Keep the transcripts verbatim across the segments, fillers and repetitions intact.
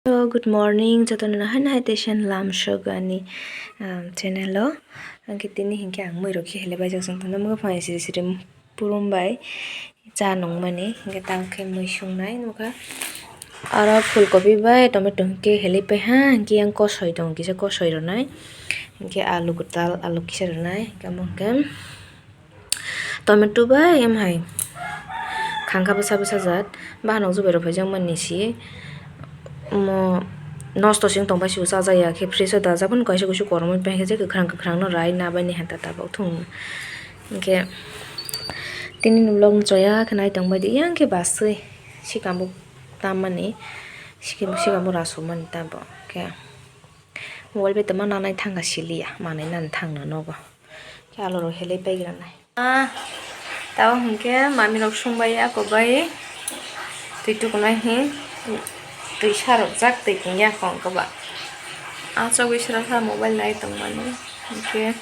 So, good morning, jotono no hai nai tei sen lam sogani, um, channel o. Hwnkhe tini hinkhe ang mui rok khe helai baijak song tongno, mui phai siri siri purum bai cha nungmani, hinkhe tang khe mui sungnai nukha. Aro phulkopi bai tomato hinkhe helai paiha, hinkhe yang kosoi tongo, kisa kosoi rwnai, hinkhe alu kwtal, alu kisa rwnai, hinkhe omo hinkhe. Tomato bai em hai khangkha bwsa bwsa jat, bahan nokjwk bai rok phaijak mani si, omo nosto se wng tong bai se bo chajakya khe fridge o dajak phano kaisa kusu kormo bai khe je kwkhwrang kwkhwrang no rai na bai ni hanta tabuk thung hinkhe tini ni vlog no choya khe nai tong bai di yang khe basui sikam bo tam mani sikam bo rasuk mani tabuk khe. Mobile bai tongma nanai thangkha siliya, manai nani thangna nogo. Khe alu rok helai paigra nai. Ah, tabo hinkhe mami rok sung bai ako bai twi tukunai hi twi sarok jak twi tongya kong khe ba. Ah, chogwi sra sa mobile nai tongmani. Hinkhe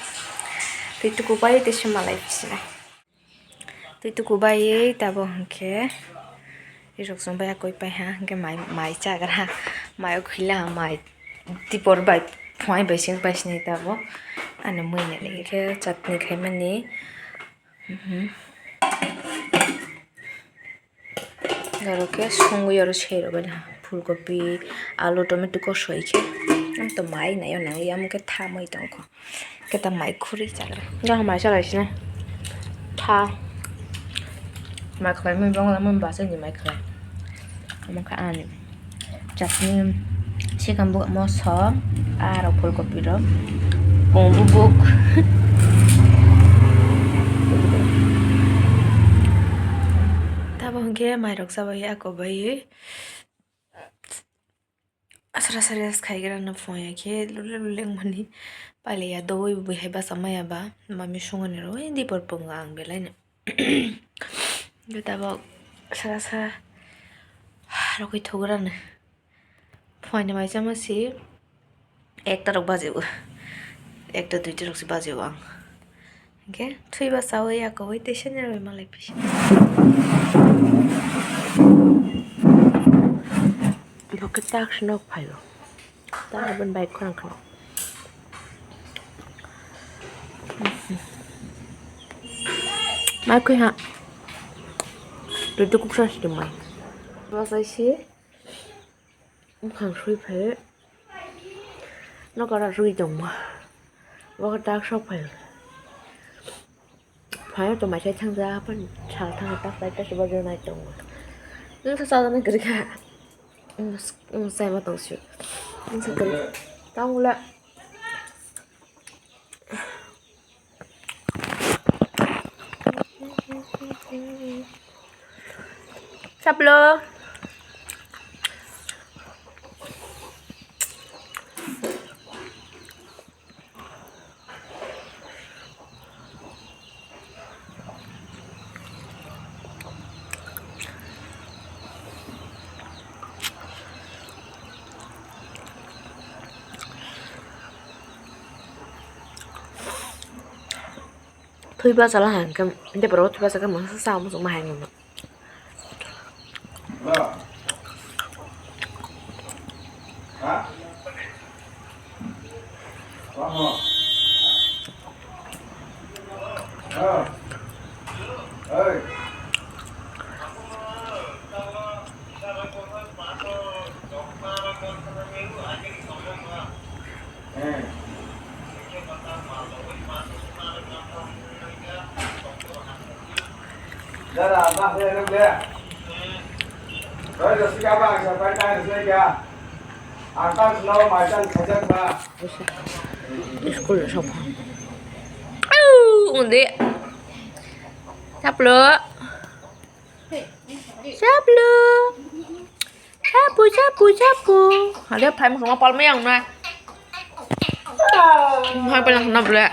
twi tuku bai tei se malai pisi nai. Twi tuku baiwi tabo hinkhe rirok chwng bai akoi paiha hinkhe mai, mai chagra mai o khwila mai tipor bai phuai bai sing pai sinai tabo ani mui nani hinkhe chutney khaimani. Mhm. Oro khe songwi oro sei rwbaina phulkopi, alu, tomato kosoi khe. Ang to mai naio nangya, omo khe thamwi tongkho. Khe ta mai khurui chagra. Jahon mai chalai sini. Tha. Mai khlai mui bongla mui basa ni mai khlai. Omo kha ani. Chutney, sikam bo moso, aro phulkopi rok, kung bubuk. Tamo hwnkhe mairok chabai ako bai asra asra rest khaigra no phone ya khe lule lule wngmani pailiya dogwi bui hai basa maya ba mami songani rw dipor pungo ang belai no. Hwnkhe tabok sara sa rokwi thugrani. Phuaini mai chama si ekta rok baji o. Ekta duita rok si baji o ang. Hwnkhe thwiba chawi yakowi tei senior bai malai pisi. Bo khe task nok phaio. Tamo bini bike khorang khorang. Mai khe ha. Twi tu kuksa si mai. Bwsai si. Bukhang sui phai. Nok ara sui tongma. Bo khe task sok phai. Phai to mai sai thang ja pan sal thang tak sai ta suba jo nai tong. Nung sa sa nang kri kha. Nung sai ma tong su. Nung sa kri. Tang ula. Saplo. Thwi bachala hai hwnkhe, tei borok thwi bachakhe mungsa cha muchungma hai nukno. School ni sokha. Au, undi. Chaplo. Chaplo. Chapu, chapu, chapu. Ada phai muchungma palmai ang na. Hai palang na ble.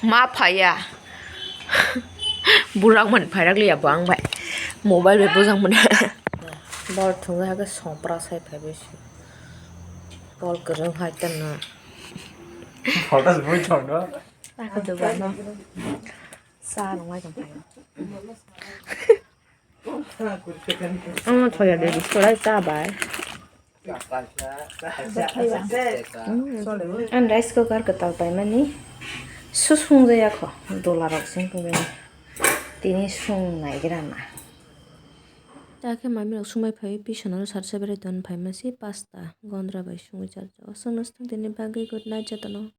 Ma phaiya. Burak man phairak liya bo ang bai. Mobile bai bujang mani. Bol thunga hake songpra sai phai bai si. Bol kwrwng hai tan na. Photos bui thong no. Ako dogan no. Sa rong ai tong phai. Omo thoya de biskot ai cha bai. Ang rice cooker kwtal paimani susung jaya kho, dola rok sing tongmani tini sung naigra ma. Ta khe mami rok sumai phai pisonaro sarsa berai ton phaima si pasta gondra bai sungwi charjak. Aswkno swtang tini bagwi good night jotono.